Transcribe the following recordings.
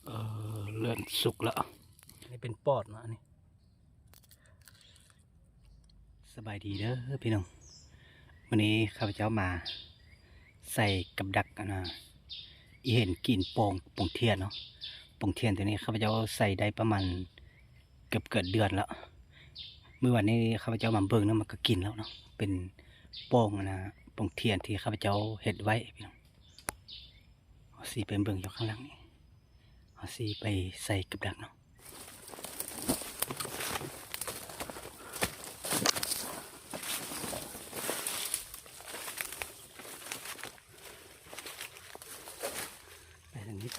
ເອີ ເລີ່ມສຸກແລ້ວ. ອັນນີ້ເປັນປອດເນາະ ອັນນີ້. ສະບາຍດີເດີພີ່ນ້ອງ. ມື້ນີ້ຂ້າພະເຈົ້າມາໃສ່ກັບດັກ ອັນນ່າ ອີເຫັນກິນໂປ່ງ ໂປ່ງທຽນເນາະ. ໂປ່ງທຽນຕົວນີ້ຂ້າພະເຈົ້າໃສ່ໄດ້ປະມານເກືອບ ເກືອບເດືອນແລ້ວ. ມື້ວານນີ້ຂ້າພະເຈົ້າມາເບິ່ງເນາະ ມັນກໍກິນແລ້ວເນາະ. ເປັນໂປ່ງ ອັນນ່າ ໂປ່ງທຽນທີ່ຂ້າພະເຈົ້າເຮັດໄວ້ພີ່ນ້ອງ. ເຮົາຊິໄປເບິ່ງຢູ່ຂ້າງຫຼັງນີ້ ເຮົາຊິໄປໃສ່ກັບດັກເນາະ. ໄປທາງນີ້ໄປ.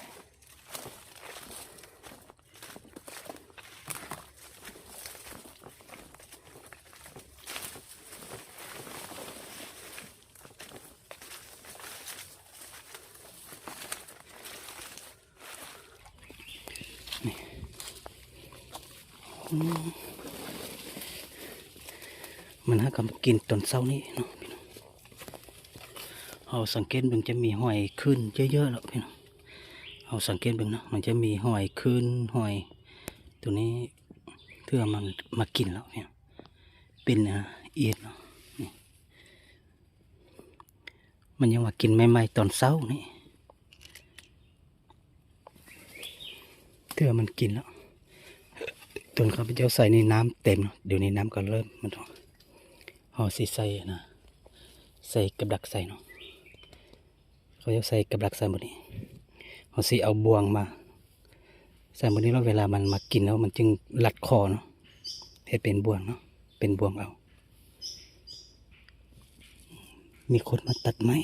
ນີ້ ອືມ ມັນຫາກໍມາກິນຕອນເຊົ້ານີ້ເນາະພີ່ນ້ອງ. ເຮົາສັງເກດເບິ່ງຈະມີຮອຍຂຶ້ນເຍີະໆແລ້ວພີ່ນ້ອງ. ເຮົາສັງເກດເບິ່ງເນາະ ມັນຈະມີຮອຍຂຶ້ນ ຮອຍຕົວນີ້ ເທື່ອມັນມາກິນແລ້ວພີ່ນ້ອງ. ເປັນ ອາ ອີດເນາະ ນີ້ ມັນຍັງວ່າກິນໃໝ່ໆຕອນເຊົ້ານີ້ ເທື່ອມັນກິນແລ້ວ. ຕົນຂ້າພະເຈົ້າໃສ່ນີ້ນ້ຳເຕັມເນາະ ດຽວນີ້ນ້ຳກໍເລີ່ມ ມັນ ເຮົາຊິໃສ່ ອັນນ່າ ໃສ່ກັບດັກໃສ່ເນາະ. ເຂົາຈະໃສ່ກັບດັກໃສ່ໝົດນີ້ ເຮົາຊິເອົາບ່ວງມາໃສ່ໝົດນີ້ ແລ້ວເວລາມັນມາກິນແລ້ວມັນຈຶ່ງລັດຄໍເນາະ ເຮັດເປັນບ່ວງເນາະ ເປັນບ່ວງເອົາ. ມີຄົນມາຕັດໄມ້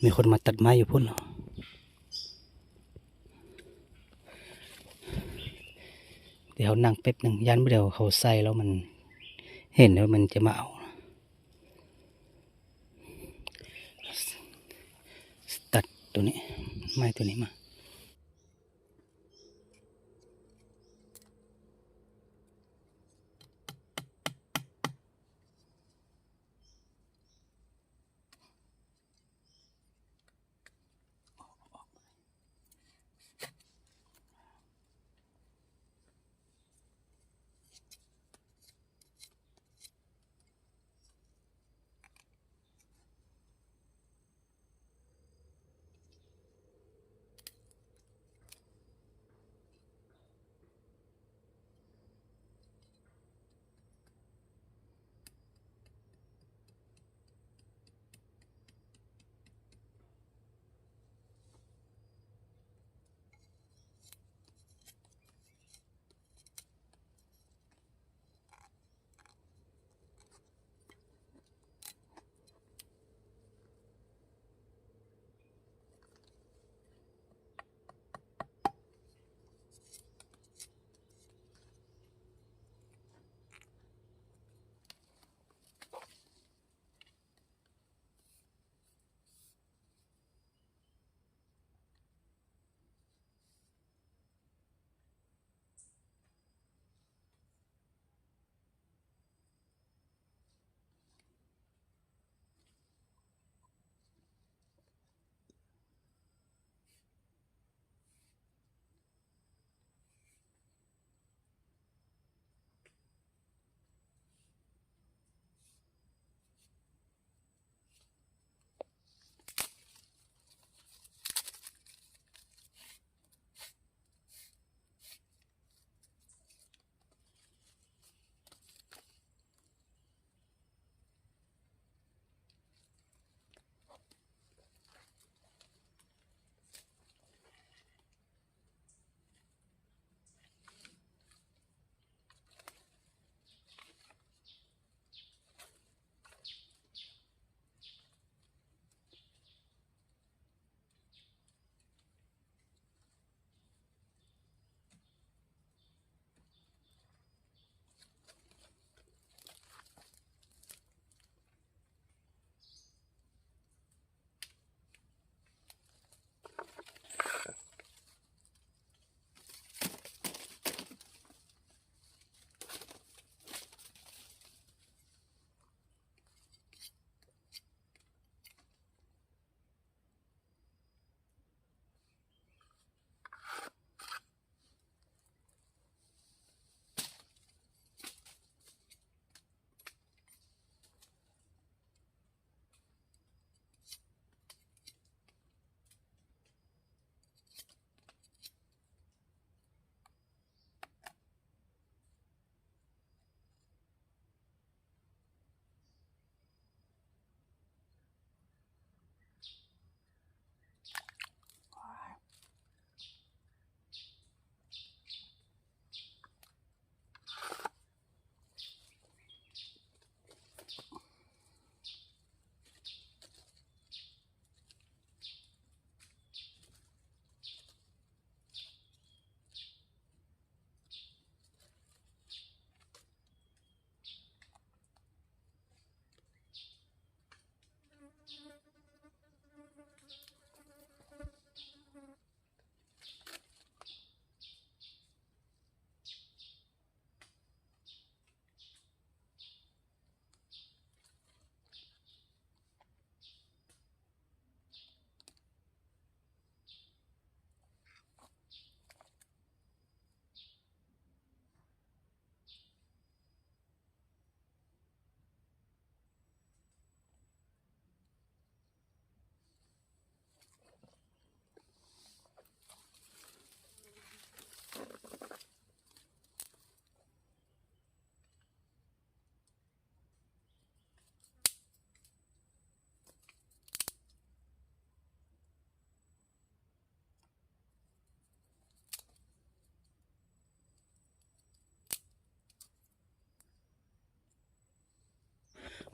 ມີຄົນມາຕັດໄມ້ຢູ່ພຸ້ນເນາະ. ດຽວເຮົານັ່ງແປັບໜຶ່ງ ຢ້ານບໍ່ດຽວເຮົາໃສ່ແລ້ວມັນເຫັນແລ້ວມັນຈະມາເອົາ. ຕັດຕົວນີ້ ໄມ້ຕົວນີ້ມາ.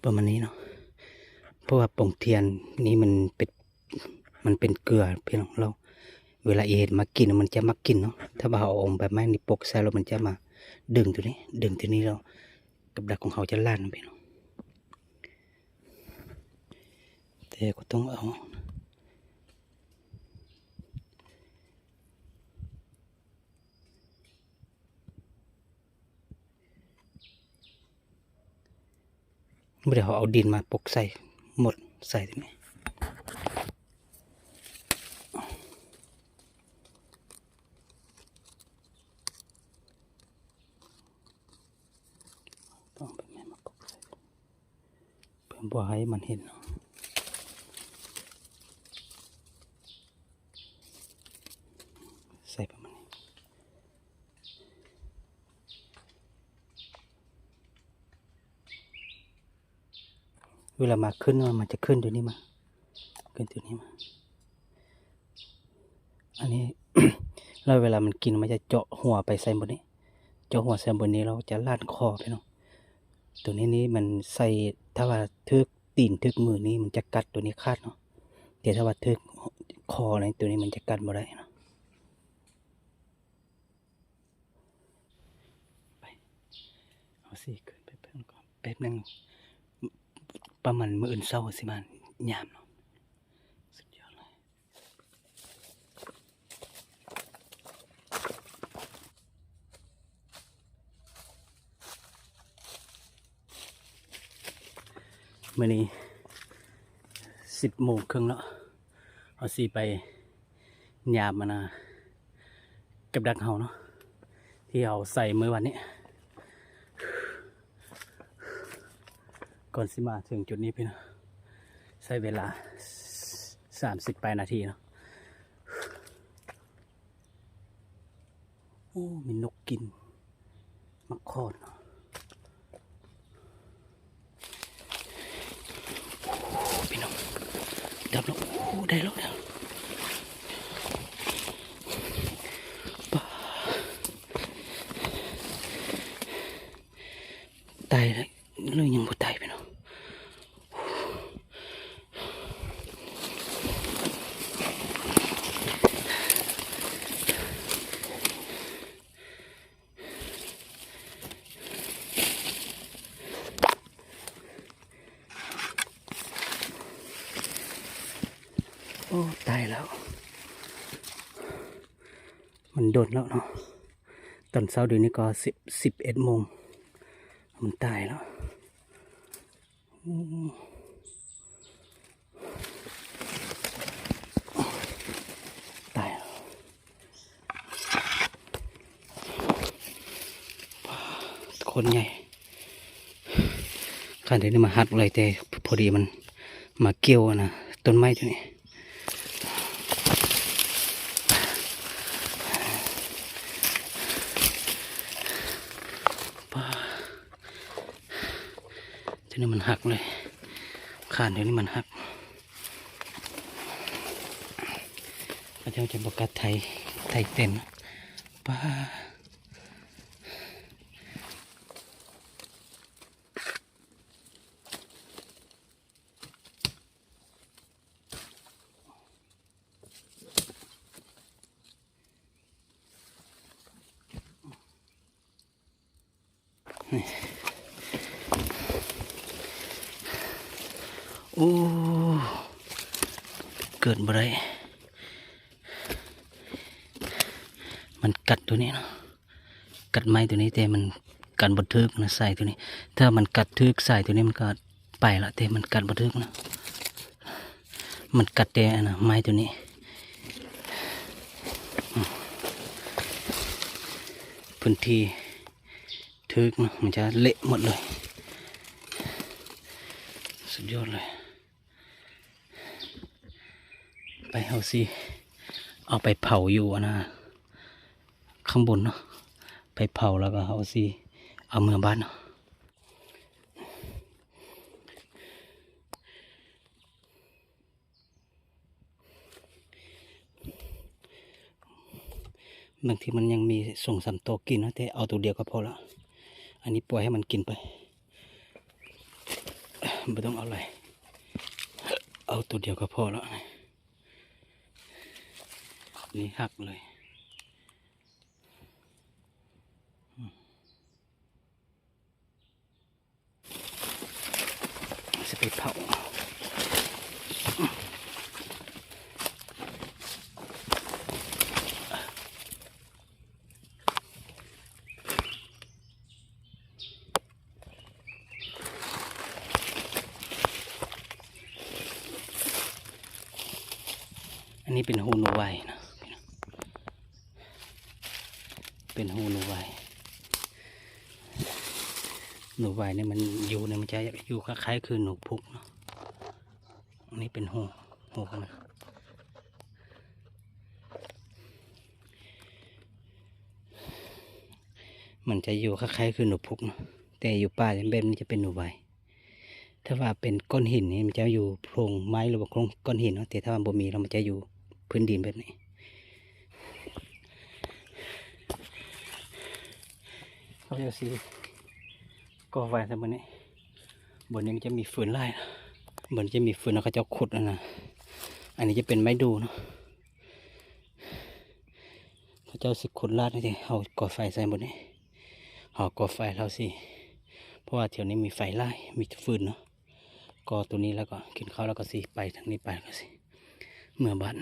ປະມານນີ້ເນາະ ເພາະວ່າປົງທຽນນີ້ມັນເປັນ ມັນເປັນເກືອພີ່ນ້ອງ ແລ້ວເວລາອີເຫັນມາກິນມັນຈະມັກກິນເນາະ. ຖ້າວ່າເຮົາເອົາໃບໄມ້ນີ້ປົກໃສ່ແລ້ວມັນຈະມາດຶງຕົວນີ້ ດຶງຕົວນີ້ແລ້ວກັບດັກຂອງເຮົາຈະລາດພີ່ນ້ອງ ແຕ່ກໍຕ້ອງເອົາ ບໍ່ໄດ້ ເຮົາເອົາດິນມາປົກໃສ່ໝົດ ໃສ່ຕົວນີ້ ຕ້ອງເອົາໃບໄມ້ມາປົກໃສ່ ເພື່ອບໍ່ໃຫ້ມັນເຫັນເນາະ ໃສ່ປະມານນີ້. ເວລາມາຂຶ້ນ ມັນຈະຂຶ້ນຕົວນີ້ມາ ຂຶ້ນຕົວນີ້ມາ ອັນນີ້ ແລ້ວເວລາມັນກິນ ມັນຈະເຈາະຫົວໄປໃສ່ໝົດນີ້ ເຈາະຫົວໃສ່ໝົດນີ້ ແລ້ວຈະລ້ານຄໍພີ່ນ້ອງ. ຕົວນີ້ນີ້ມັນໃສ່ ຖ້າວ່າຖືກຕີນຖືກມືນີ້ມັນຈະກັດຕົວນີ້ຂາດເນາະ ແຕ່ຖ້າວ່າຖືກຄໍນີ້ ຕົວນີ້ມັນຈະກັດບໍ່ໄດ້ເນາະ. ໄປ ເຮົາຊິຂຶ້ນໄປເບິ່ງກ່ອນແປັບໜຶ່ງ ປະມານມື້ອື່ນເຊົ້າຊິມາຍາມເນາະ. ສຸດຍອດເລີຍ ມື້ນີ້ສິບໂມງເຄິ່ງເນາະ ເຮົາຊິໄປ ຍາມອັນນະ ກັບດັກເຮົາເນາະ ທີ່ເຮົາໃສ່ມື້ວານນີ້ ກ່ອນຊິມາເຖິງຈຸດນີ້ພີ່ນ້ອງ ໃຊ້ເວລາສາມສິບປາຍນາທີເນາະ. ໂອ້ ມີນົກກິນ ໝາກຂອນເນາະ ໂອ້ ພີ່ນ້ອງ ດັບແລ້ວ ໂອ້ ໄດ້ແລ້ວ ໄດ້ແລ້ວ ປາ ຕາຍແລ້ວ ຫຼືຍັງບໍ່ຕາຍພີ່ນ້ອງ? ໂອ້ ຕາຍແລ້ວ ມັນດົນແລ້ວເນາະ ຕອນເຊົ້າດຽວນີ້ກໍສິບ ສິບເອັດໂມງ ມັນຕາຍແລ້ວ. ໂອ້ ຕາຍ ໂຄດໃຫຍ່ ຄັນເດນີ້ມາຫັກເລີຍ ແຕ່ພໍດີມັນມາກ່ຽວອັນນະ ຕົ້ນໄມ້ຕົວນີ້. ປາ ຕົວນີ້ມັນຫັກເລີຍ ຄານຕົວນີ້ມັນຫັກ ເຂົາເຈົ້າຈະບໍ່ກັດໄຖ ໄຖເຕັມ ປາ. ໂອ້ ເກີດບໍ່ໄດ້ ມັນກັດຕົວນີ້ເນາະ ກັດໄມ້ຕົວນີ້ ແຕ່ມັນກັດບໍ່ຖືກນະ ສາຍຕົວນີ້ ຖ້າມັນກັດຖືກສາຍຕົວນີ້ ມັນກໍໄປລະ ແຕ່ມັນກັດບໍ່ຖືກນະ ມັນກັດແຕ່ອັນນະ ໄມ້ຕົວນີ້ ອືມ ພື້ນທີ່ຖືກນະ ມັນຈະເລະໝົດເລີຍ ສຸດຍອດເລີຍ. ໄປ ເຮົາຊິເອົາໄປເຜົາຢູ່ອັນນະ ຂ້າງບົນເນາະ ໄປເຜົາແລ້ວກໍເຮົາຊິເອົາເມືອບ້ານເນາະ ບາງທີມັນຍັງມີສອງສາມໂຕກິນເນາະ ແຕ່ເອົາໂຕດຽວກໍພໍລະ ອັນນີ້ປ່ອຍໃຫ້ມັນກິນໄປ. ບໍ່ຕ້ອງເອົາຫຼາຍ ເອົາໂຕດຽວກໍພໍແລ້ວ. ນີ້ຫັກເລີຍ. ຊິໄປເຜົາ. ອັນນີ້ເປັນຮູໜູວາຍນະ ເປັນຮູໜູວາຍ. ໜູວາຍນີ້ມັນຢູ່ນີ້ ມັນຈະຢູ່ຄ້າຍໆຄືໜູພຸກເນາະ. ອັນນີ້ເປັນຮູ ຮູຂອງມັນ ມັນຈະຢູ່ຄ້າຍໆຄືໜູພຸກເນາະ ແຕ່ຢູ່ປ່າແບບນີ້ຈະເປັນໜູວາຍ. ຖ້າວ່າເປັນກ້ອນຫີນນີ້ ມັນຈະຢູ່ໂພງໄມ້ ຫຼືວ່າໂພງກ້ອນຫີນເນາະ ແຕ່ຖ້າວ່າບໍ່ມີແລ້ວ ມັນຈະຢູ່ພື້ນດິນແບບນີ້. ເຂົາເຈົ້າຊິກໍ່ໄຟໃສ່ບ່ອນນີ້ ບ່ອນນີ້ມັນຈະມີຟືນຫຼາຍ ບ່ອນນີ້ຈະມີຟືນ ແລ້ວເຂົາເຈົ້າຂຸດຫັ້ນນະ. ອັນນີ້ຈະເປັນໄມ້ດູ່ເນາະ ເຂົາເຈົ້າຊິຂຸດລາດໃຫ້ເຮົາກໍ່ໄຟໃສ່ບ່ອນນີ້ ເຮົາກໍ່ໄຟເຮົາຊິ ເພາະວ່າແຖວນີ້ມີໄຟຫຼາຍ ມີແຕ່ຟືນເນາະ. ກໍ່ໂຕນີ້ແລ້ວກໍກິນເຂົ້າ ແລ້ວກໍຊິໄປທາງນີ້ໄປ ແລ້ວກໍຊິເມືອບ້ານ.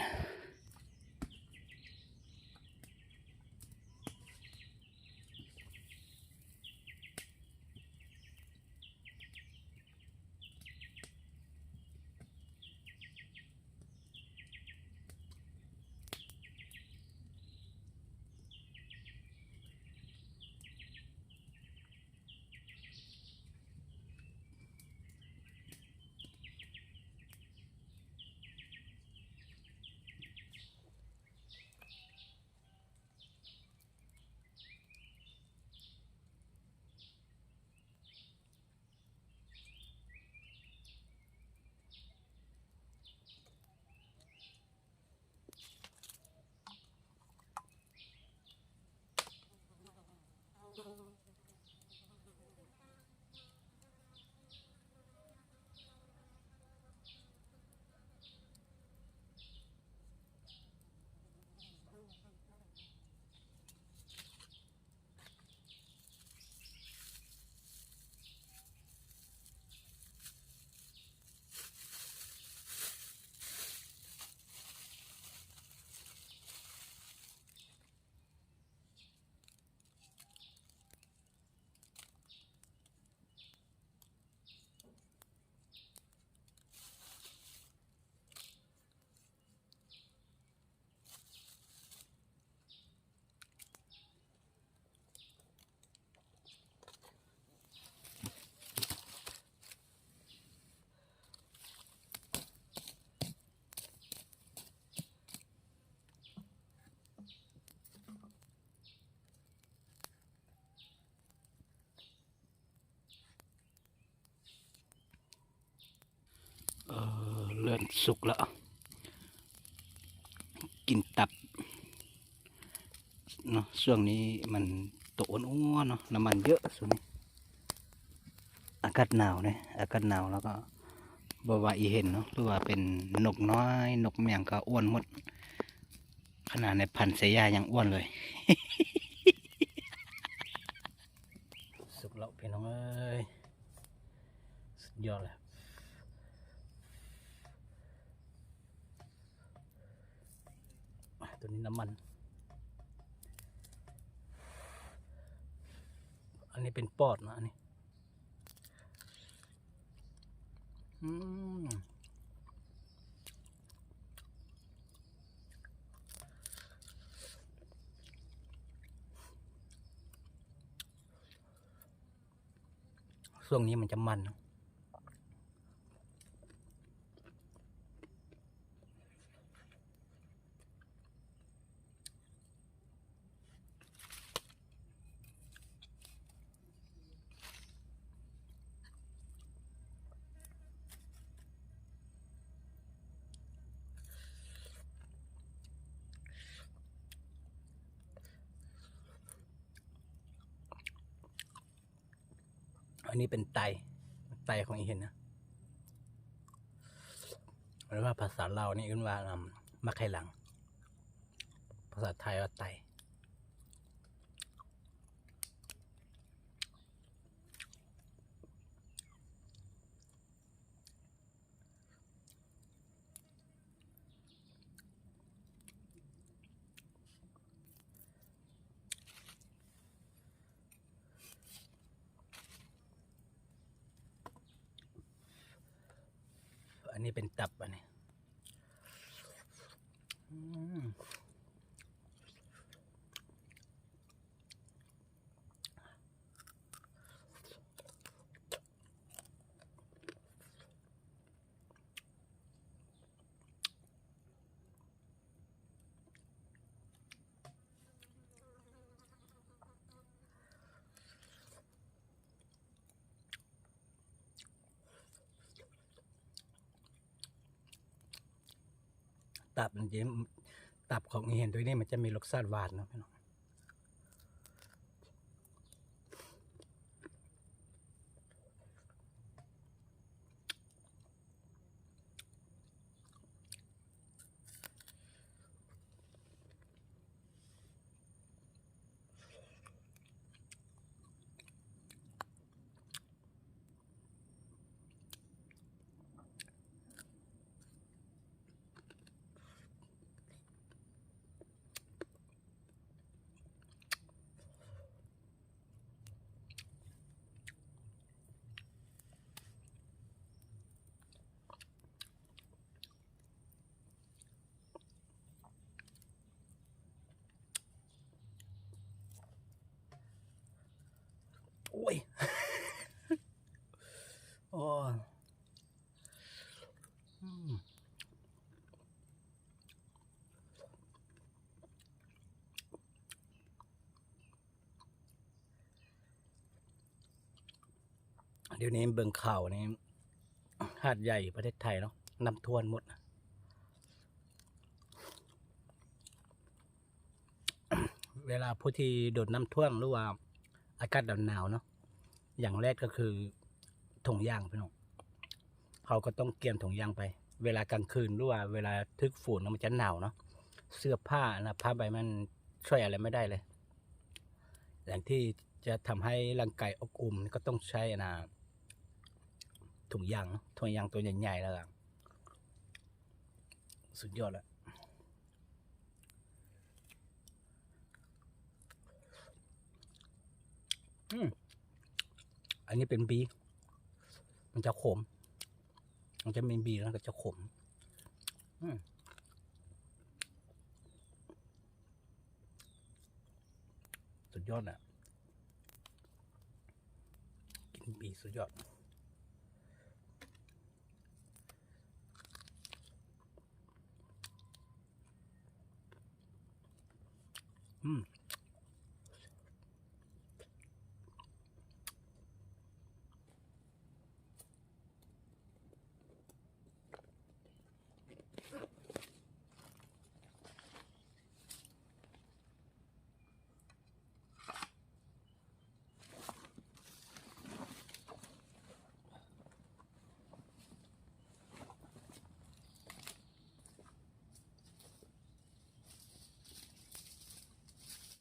ເອີ ເລີ່ມສຸກແລ້ວ ກິນຕັບເນາະ. ຊ່ວງນີ້ມັນໂຕອ້ວນໆເນາະ ນ້ຳມັນເຍອະຊ່ວງນີ້. ອາກາດໜາວເດ້ ອາກາດໜາວ ແລ້ວກໍບໍ່ວ່າອີເຫັນເນາະ ຫຼືວ່າເປັນນົກນ້ອຍ ນົກແມງກໍອ້ວນໝົດ. ຂະໜາດໃນພັນໄຊຍາຍັງອ້ວນເລີຍ. ສຸກແລ້ວພີ່ນ້ອງເອີຍ ສຸດຍອດເລີຍ. ຕົວນີ້ນ້ຳມັນ ອັນນີ້ເປັນປອດເນາະ ອັນນີ້ ອືມ ຊ່ວງນີ້ມັນຈະມັນເນາະ. ອັນນີ້ເປັນໄຕ ໄຕຂອງອີເຫັນນະ. ຫຼືວ່າພາສາລາວນີ້ເອີ້ນວ່າ ອາ ໝາກໄຂ່ຫຼັງ, ພາສາໄທວ່າໄຕ. ອັນນີ້ເປັນຕັບ ອັນນີ້ ອືມ. ຕັບມັນຈະ ຕັບຂອງອີ່ເຫັນໂຕນີ້ ມັນຈະມີລົດຊາດຫວານເນາະພີ່ນ້ອງ. ໂອ້ຍ ໂອ້ຍ ອືມ. ດຽວນີ້ເບິ່ງຂ່າວນີ້ ຫາດໃຫຍ່ປະເທດໄທເນາະ ນ້ຳຖ້ວມໝົດ. ເວລາຜູ້ທີ່ໂດນນ້ຳຖ້ວມ ຫຼືວ່າອາກາດໜາວໆເນາະ ຢ່າງແລກກໍຄືຖົງຢາງພີ່ນ້ອງ. ເຮົາກໍຕ້ອງກຽມຖົງຢາງໄປ ເວລາກາງຄືນ ຫຼືວ່າເວລາຖືກຝົນ ມັນຈະໜາວເນາະ. ເສື້ອຜ້ານະ ຜ້າໃບມັນຊ່ວຍອະໄລບໍ່ໄດ້ເລີຍ. ແລະ ທີ່ຈະທຳໃຫ້ຮ່າງກາຍອົບອຸ່ນ ກໍຕ້ອງໃຊ້ອັນນະ ຖົງຢາງເນາະ, ຖົງຢາງຕົວໃຫຍ່ໆ ແລ້ວກໍສຸດຍອດລະ. ອືມ ອັນນີ້ເປັນບີ ມັນຈະຂົມ ມັນຈະມີບີ ແລ້ວກໍຈະຂົມ. ອືມ ສຸດຍອດນະ ກິນບີສຸດຍອດ. ອືມ